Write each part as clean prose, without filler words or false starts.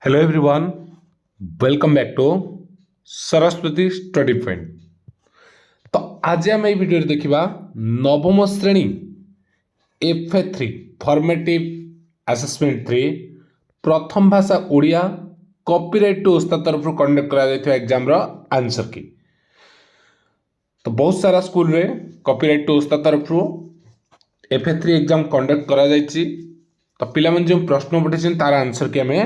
Hello everyone, welcome back to Saraswati Study Point. ତ ଆଜି ଆମେ ଏଇ ଭିଡ଼ିଓରେ ଦେଖିବା ନବମ ଶ୍ରେଣୀ FA 3, formative assessment 3, ପ୍ରଥମ ଭାଷା ଓଡ଼ିଆ, କପିରାଇଟ୍ ଟୁ ଓସ୍ତା ତରଫରୁ କଣ୍ଡକ୍ଟ କରାଯାଇଥିବା ଏକ୍ଜାମ୍ର ଆନ୍ସର୍ କି। ତ ବହୁତ ସାରା ସ୍କୁଲରେ କପିରାଇଟ୍ ଟୁ ଓସ୍ତା ତରଫରୁ FA 3 exam conduct କରାଯାଇଛି। ତ ପିଲାମାନେ ଯେଉଁ ପ୍ରଶ୍ନ ପଠାଇଛନ୍ତି, ତାର ଆନ୍ସର୍ କି ଆମେ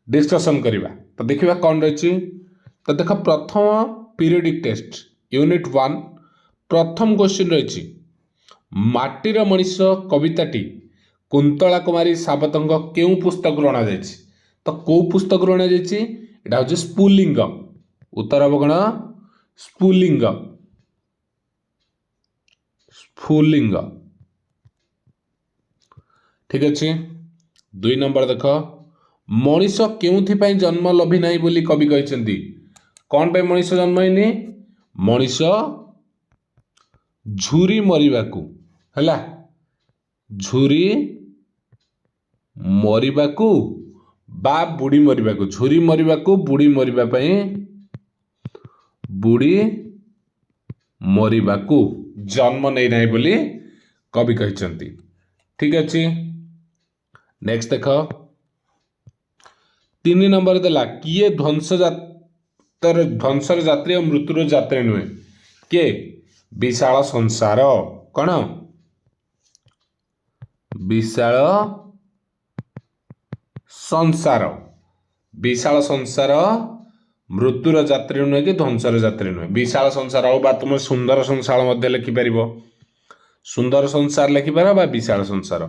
ଡିସ୍କସନ୍ କରିବା। ତ ଦେଖିବା କ'ଣ ରହିଛି। ତ ଦେଖ, ପ୍ରଥମ ପିରିୟଡ଼ିକ୍ ଟେଷ୍ଟ, ୟୁନିଟ୍ 1, ପ୍ରଥମ କ୍ୱେଶ୍ଚିନ୍ ରହିଛି, ମାଟିର ମଣିଷ କବିତାଟି କୁନ୍ତଳା କୁମାରୀ ସାବତଙ୍କ କେଉଁ ପୁସ୍ତକରୁ ଅଣାଯାଇଛି? ତ କେଉଁ ପୁସ୍ତକରୁ ଅଣାଯାଇଛି? ଏଇଟା ହେଉଛି ସ୍ଫୁଲିଙ୍ଗ। ଉତ୍ତର ହେବ କ'ଣ? ସ୍ଫୁଲିଙ୍ଗ, ସ୍ଫୁଲିଙ୍ଗ। ଠିକ ଅଛି। 2 ନମ୍ବର ଦେଖ, ମଣିଷ କେଉଁଥିପାଇଁ ଜନ୍ମ ଲଭି ନାହିଁ ବୋଲି କବି କହିଛନ୍ତି? କ'ଣ ପାଇଁ ମଣିଷ ଜନ୍ମ ହେଇନି? ମଣିଷ ଝୁରି ମରିବାକୁ, ହେଲା, ଝୁରି ମରିବାକୁ ବା ବୁଡ଼ି ମରିବାକୁ, ଝୁରି ମରିବାକୁ, ବୁଡ଼ି ମରିବା ପାଇଁ, ବୁଡ଼ି ମରିବାକୁ ଜନ୍ମ ନେଇନାହିଁ ବୋଲି କବି କହିଛନ୍ତି। ଠିକ ଅଛି। ନେକ୍ସଟ ଦେଖ, 3 ନମ୍ବର ଦେଲା, କିଏ ଧ୍ୱଂସ ଯାତ୍ରାର, ଧ୍ୱଂସର ଯାତ୍ରୀ ଆଉ ମୃତ୍ୟୁର ଯାତ୍ରୀ ନୁହେଁ? କିଏ? ବିଶାଳ ସଂସାର। କ'ଣ? ବିଶାଳ ସଂସାର। ବିଶାଳ ସଂସାର ମୃତ୍ୟୁର ଯାତ୍ରୀ ନୁହେଁ କି ଧ୍ୱଂସର ଯାତ୍ରୀ ନୁହେଁ। ବିଶାଳ ସଂସାର ହଉ ବା ତୁମେ ସୁନ୍ଦର ସଂସାର ମଧ୍ୟ ଲେଖିପାରିବ। ସୁନ୍ଦର ସଂସାର ଲେଖିପାରିବ ବା ବିଶାଳ ସଂସାର।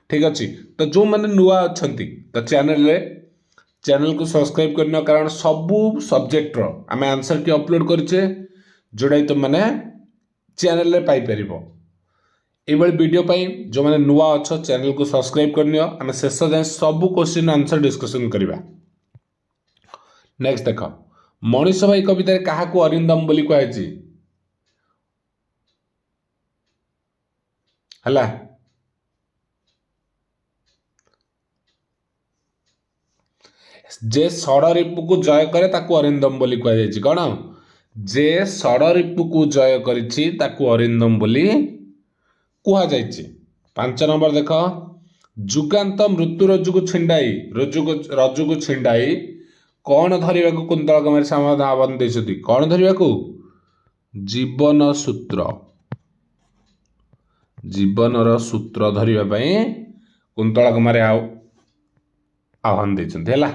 ଠିକ ଅଛି। ତ ଯେଉଁମାନେ ନୂଆ ଅଛନ୍ତି, ତ ଚ୍ୟାନେଲରେ, ଚ୍ୟାନେଲକୁ ସବସ୍କ୍ରାଇବ୍ କରିନିଅ, କାରଣ ସବୁ ସବଜେକ୍ଟର ଆମେ ଆନ୍ସର କି ଅପଲୋଡ଼ କରିଛେ, ଯେଉଁଟାକି ତୁମେମାନେ ଚ୍ୟାନେଲରେ ପାଇପାରିବ। ଏଇଭଳି ଭିଡ଼ିଓ ପାଇଁ ଯେଉଁମାନେ ନୂଆ ଅଛ, ଚ୍ୟାନେଲକୁ ସବସ୍କ୍ରାଇବ୍ କରିନିଅ। ଆମେ ଶେଷ ଯାଏଁ ସବୁ କ୍ୱେଶ୍ଚିନ୍ ଆନ୍ସର ଡିସ୍କସନ୍ କରିବା। ନେକ୍ସଟ ଦେଖ, ମଣିଷ ଭାଇ କବିତାରେ କାହାକୁ ଅରିନ୍ଦମ ବୋଲି କୁହାଯାଇଛି? ହେଲା, ଯେ ଷଡ଼ରିପୁକୁ ଜୟ କରେ, ତାକୁ ଅରିନ୍ଦମ ବୋଲି କୁହାଯାଇଛି। କ'ଣ? ଯେ ଷଡ଼ରିପୁକୁ ଜୟ କରିଛି, ତାକୁ ଅରିନ୍ଦମ ବୋଲି କୁହାଯାଇଛି। 5 ନମ୍ବର ଦେଖ, ଯୁଗାନ୍ତ ମୃତ୍ୟୁ ରଜ୍ଜୁକୁ ଛିଣ୍ଡାଇ, ରଜୁକୁ ରଜୁକୁ ଛିଣ୍ଡାଇ କ'ଣ ଧରିବାକୁ କୁନ୍ତଳ କୁମାରୀ ସାମନ୍ତ ଆହ୍ୱାନ ଦେଇଛନ୍ତି? କ'ଣ ଧରିବାକୁ? ଜୀବନ ସୂତ୍ର। ଜୀବନର ସୂତ୍ର ଧରିବା ପାଇଁ କୁନ୍ତଳା କୁମାରୀ ଆଉ ଆହ୍ୱାନ ଦେଇଛନ୍ତି। ହେଲା,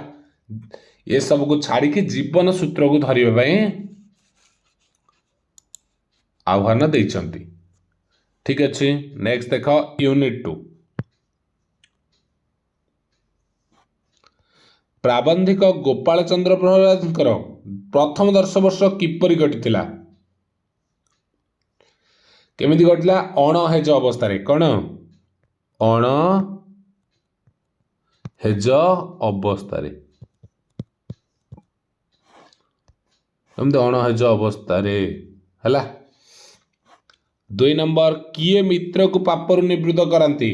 ଏସବୁକୁ ଛାଡ଼ିକି ଜୀବନ ସୂତ୍ରକୁ ଧରିବା ପାଇଁ ଆହ୍ୱାନ ଦେଇଛନ୍ତି। ଠିକ ଅଛି। ନେକ୍ସଟ ଦେଖ, ୟୁନିଟ୍ 2, ପ୍ରାବନ୍ଧିକ ଗୋପାଳ ଚନ୍ଦ୍ର ପ୍ରହରାଜଙ୍କର ପ୍ରଥମ 10 ବର୍ଷ କିପରି କଟିଥିଲା? କେମିତି କଟିଲା? ଅଣହେଜ ଅବସ୍ଥାରେ। କ'ଣ? ଅଣ ହେଜ ଅବସ୍ଥାରେ। ଏମିତି ଅଣହେଜ ଅବସ୍ଥାରେ ହେଲା। 2 ନମ୍ବର, କିଏ ମିତ୍ରକୁ ପାପରୁ ନିବୃତ୍ତ କରାନ୍ତି?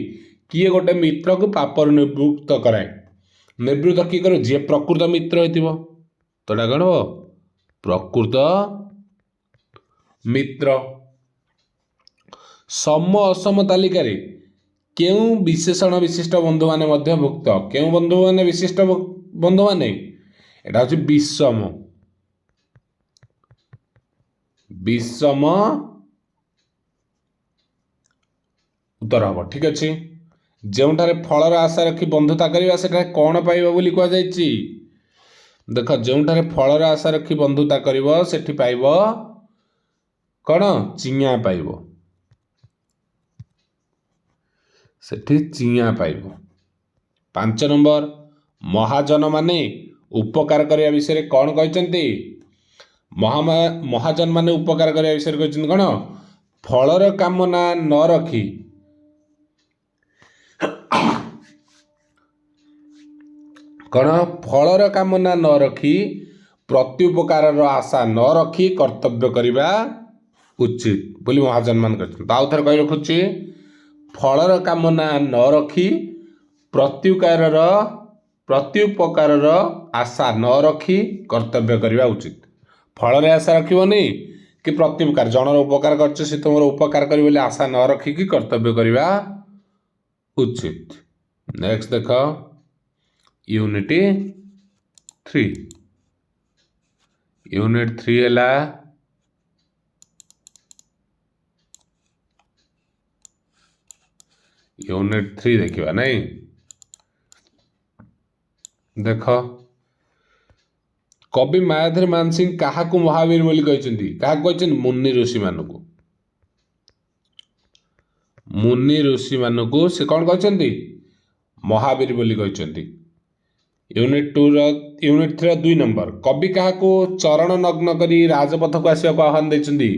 କିଏ ଗୋଟେ ମିତ୍ରକୁ ପାପରୁ ନିବୃତ୍ତ କରାଏ? ନିବୃତ୍ତ କିଏ କରିବ? ଯିଏ ପ୍ରକୃତ ମିତ୍ର ହେଇଥିବ। ତ ଏଇଟା କ'ଣ ହବ? ପ୍ରକୃତ ମିତ୍ର। ସମ ଅସମ ତାଲିକାରେ କେଉଁ ବିଶେଷଣ ବିଶିଷ୍ଟ ବନ୍ଧୁମାନେ ମଧ୍ୟ ଭୁକ୍ତ? କେଉଁ ବନ୍ଧୁମାନେ ବିଶିଷ୍ଟ ବନ୍ଧୁମାନେ? ଏଇଟା ହେଉଛି ବିଷମ। ବିଷମ ଉତ୍ତର ହବ। ଠିକ ଅଛି। ଯେଉଁଠାରେ ଫଳର ଆଶା ରଖି ବନ୍ଧୁତା କରିବା, ସେଠାରେ କ'ଣ ପାଇବ ବୋଲି କୁହାଯାଇଛି? ଦେଖ, ଯେଉଁଠାରେ ଫଳର ଆଶା ରଖି ବନ୍ଧୁତା କରିବ, ସେଠି ପାଇବ କ'ଣ? ଚିଆଁ ପାଇବ। ସେଠି ଚିଆଁ ପାଇବ। 5 ନମ୍ବର, ମହାଜନମାନେ ଉପକାର କରିବା ବିଷୟରେ କ'ଣ କହିଛନ୍ତି? ମହାଜନମାନେ ଉପକାର କରିବା ବିଷୟରେ କହିଛନ୍ତି କ'ଣ? ଫଳର କାମନା ନ ରଖି, କ'ଣ? ଫଳର କାମନା ନ ରଖି, ପ୍ରତ୍ୟୁପକାରର ଆଶା ନ ରଖି କର୍ତ୍ତବ୍ୟ କରିବା ଉଚିତ ବୋଲି ମହାଜନମାନେ କହିଛନ୍ତି। ତ ଆଉ ଥରେ କହି ରଖୁଛି, ଫଳର କାମନା ନ ରଖି, ପ୍ରତ୍ୟୁକାରର ପ୍ରତ୍ୟୁପକାରର ଆଶା ନ ରଖି କର୍ତ୍ତବ୍ୟ କରିବା ଉଚିତ। ଫଳରେ ଆଶା ରଖିବନି କି ପ୍ରତ୍ୟୁପକାର, ଜଣର ଉପକାର କରିଛ ସେ ତୁମର ଉପକାର କରିବ ବୋଲି ଆଶା ନ ରଖିକି କର୍ତ୍ତବ୍ୟ କରିବା ଉଚିତ। ନେକ୍ସଟ ଦେଖ, ୟୁନିଟ୍ 3। ୟୁନିଟ୍ 3 ହେଲା ୟୁନିଟ୍ 3 ଦେଖିବା ନାଇଁ। ଦେଖ, କବି ମାୟାଧର ମାନସିଂହ କାହାକୁ ମହାବୀର ବୋଲି କହିଛନ୍ତି? କାହାକୁ କହିଛନ୍ତି? ମୁନି ଋଷିମାନଙ୍କୁ। ମୁନି ଋଷିମାନଙ୍କୁ ସେ କ'ଣ କହିଛନ୍ତି? ମହାବୀର ବୋଲି କହିଛନ୍ତି। ୟୁନିଟ୍ 2ର, ୟୁନିଟ୍ 3ର 2 ନମ୍ବର, କବି କାହାକୁ ଚରଣ ନଗ୍ନ କରି ରାଜପଥକୁ ଆସିବାକୁ ଆହ୍ୱାନ ଦେଇଛନ୍ତି?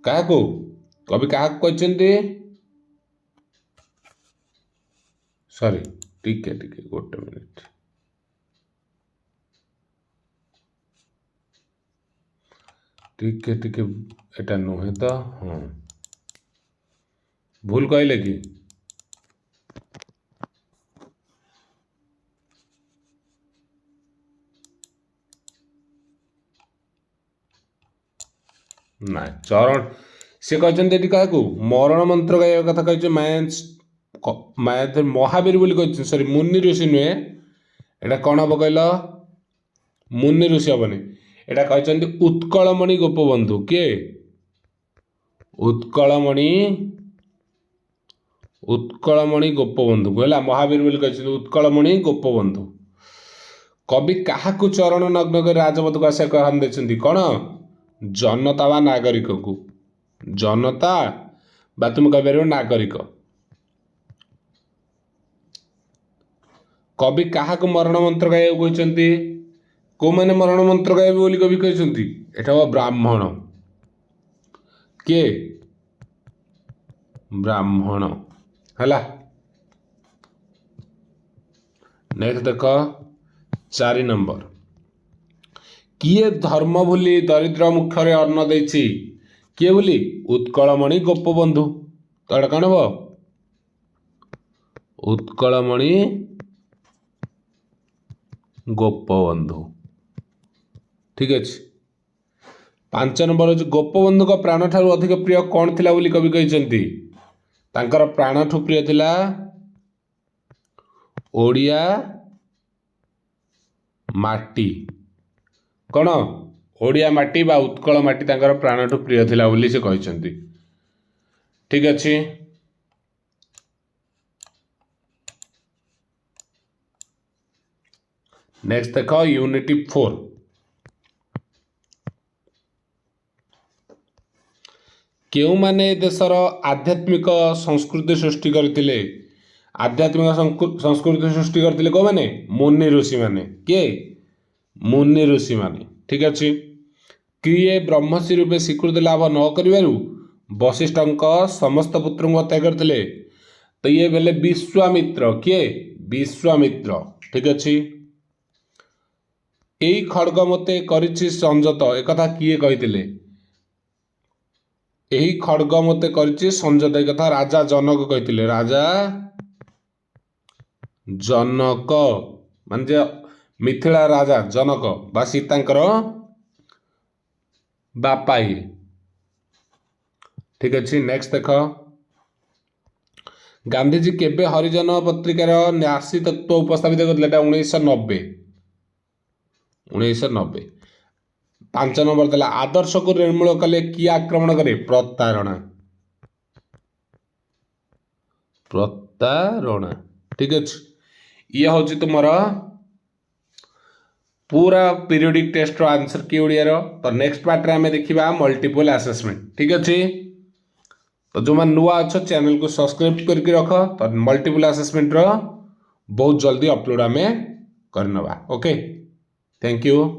କାହାକୁ କବି କାହାକୁ କହିଛନ୍ତି? ସରି, ଟିକେ ଟିକେ, ଗୋଟେ ମିନିଟ୍। ଟିକେ ଟିକେ, ଏଟା ନୁହେଁ ତ? ହଁ, ଭୁଲ କହିଲେ କି? ନାଇଁ, ଚରଣ ସେ କହିଛନ୍ତି ଏଠି କାହାକୁ ମରଣ ମନ୍ତ୍ର ଗାଇବା କଥା କହିছে? ମାୟା ମହାବୀର ବୋଲି କହିଛନ୍ତି। ସରି, ମୁନି ଋଷି ନୁହେଁ। ଏଇଟା କ'ଣ ହବ କହିଲ? ମୁନି ଋଷି ହବନି। ଏଇଟା କହିଛନ୍ତି ଉତ୍କଳମଣି ଗୋପବନ୍ଧୁ। କିଏ? ଉତ୍କଳମଣି, ଉତ୍କଳମଣି ଗୋପବନ୍ଧୁକୁ ହେଲା ମହାବୀର ବୋଲି କହିଛନ୍ତି ଉତ୍କଳମଣି ଗୋପବନ୍ଧୁ। କବି କାହାକୁ ଚରଣ ନଗ୍ନ କରି ରାଜପଥକୁ ଆସିବାକୁ ଆହ୍ୱାନ ଦେଇଛନ୍ତି? କ'ଣ? ଜନତା ବା ନାଗରିକକୁ। ଜନତା ବା ତୁମେ କହିପାରିବ ନାଗରିକ। କବି କାହାକୁ ମରଣ ମନ୍ତ୍ର ଗାଇବାକୁ କହିଛନ୍ତି? କେଉଁମାନେ ମରଣ ମନ୍ତ୍ର ଗାଇବେ ବୋଲି କବି କହିଛନ୍ତି? ଏଟା ହବ ବ୍ରାହ୍ମଣ। କିଏ? ବ୍ରାହ୍ମଣ। ହେଲା। ନେକ୍ସଟ ଦେଖ, 4 ନମ୍ବର, କିଏ ଧର୍ମ ଭୁଲି ଦରିଦ୍ର ମୁଖରେ ଅନ୍ନ ଦେଇଛି? କିଏ ବୋଲି? ଉତ୍କଳମଣି ଗୋପବନ୍ଧୁ। ତ ଏଇଟା କ'ଣ ହବ? ଉତ୍କଳମଣି ଗୋପବନ୍ଧୁ। ଠିକ ଅଛି। 5 ନମ୍ବର ହେଉଛି, ଗୋପବନ୍ଧୁଙ୍କ ପ୍ରାଣଠାରୁ ଅଧିକ ପ୍ରିୟ କ'ଣ ଥିଲା ବୋଲି କବି କହିଛନ୍ତି? ତାଙ୍କର ପ୍ରାଣଠୁ ପ୍ରିୟ ଥିଲା ଓଡ଼ିଆ ମାଟି। କ'ଣ? ଓଡ଼ିଆ ମାଟି ବା ଉତ୍କଳ ମାଟି ତାଙ୍କର ପ୍ରାଣଠୁ ପ୍ରିୟ ଥିଲା ବୋଲି ସେ କହିଛନ୍ତି। ଠିକ ଅଛି। ନେକ୍ସଟ ଦେଖ, ୟୁନିଟ୍ 4। କେଉଁମାନେ ଦେଶର ଆଧ୍ୟାତ୍ମିକ ସଂସ୍କୃତି ସୃଷ୍ଟି କରିଥିଲେ? ଆଧ୍ୟାତ୍ମିକ ସଂସ୍କୃତି ସୃଷ୍ଟି କରିଥିଲେ କେଉଁମାନେ? ମୁନି ଋଷିମାନେ। କିଏ? ମୁନି ଋଷିମାନେ। ଠିକ ଅଛି। କିଏ ବ୍ରହ୍ମର୍ଷି ରୂପେ ସ୍ୱୀକୃତି ଲାଭ ନ କରିବାରୁ ବଶିଷ୍ଠଙ୍କ ସମସ୍ତ ପୁତ୍ରଙ୍କୁ ହତ୍ୟା କରିଥିଲେ? ତ ଇଏ ହେଲେ ବିଶ୍ୱାମିତ୍ର। କିଏ? ବିଶ୍ୱାମିତ୍ର। ଠିକ ଅଛି। ଏଇ ଖଡ଼ଗ ମୋତେ କରିଛି ସଂଯତ, ଏକଥା କିଏ କହିଥିଲେ? ଏହି ଖଡ଼ଗ ମୋତେ କରିଛି ସଂଯତ, ଏ କଥା ରାଜା ଜନକ କହିଥିଲେ। ରାଜା ଜନକ ମାନେ ଯେ ମିଥିଳା ରାଜା ଜନକ ବା ସୀତାଙ୍କର ବାପା ଇଏ। ଠିକ ଅଛି। ନେକ୍ସଟ ଦେଖ, ଗାନ୍ଧିଜୀ କେବେ ହରିଜନ ପତ୍ରିକାର ନ୍ୟାସୀ ତତ୍ତ୍ୱ ଉପସ୍ଥାପିତ କରିଥିଲେ? ଏଇଟା 1990, 1990। 5 ନମ୍ବର ଦେଲା, ଆଦର୍ଶକୁ ନିର୍ମୂଳ କଲେ କିଏ ଆକ୍ରମଣ କରେ? ପ୍ରତାରଣା। ପ୍ରତାରଣା। ଠିକ ଅଛି। ଇଏ ହେଉଛି ତୁମର ପୁରା ପିରିୟଡ଼ିକ୍ ଟେଷ୍ଟର ଆନ୍ସର କି ଓଡ଼ିଆର। ତ ନେକ୍ସଟ ପାର୍ଟରେ ଆମେ ଦେଖିବା ମଲ୍ଟିପୁଲ୍ ଆସେସମେଣ୍ଟ। ଠିକ ଅଛି। ତ ଯେଉଁମାନେ ନୂଆ ଅଛ, ଚ୍ୟାନେଲକୁ ସବସ୍କ୍ରାଇବ୍ କରିକି ରଖ। ତ ମଲ୍ଟିପୁଲ୍ ଆସେସମେଣ୍ଟର ବହୁତ ଜଲ୍ଦି ଅପଲୋଡ଼ ଆମେ କରିନେବା। Okay, thank you.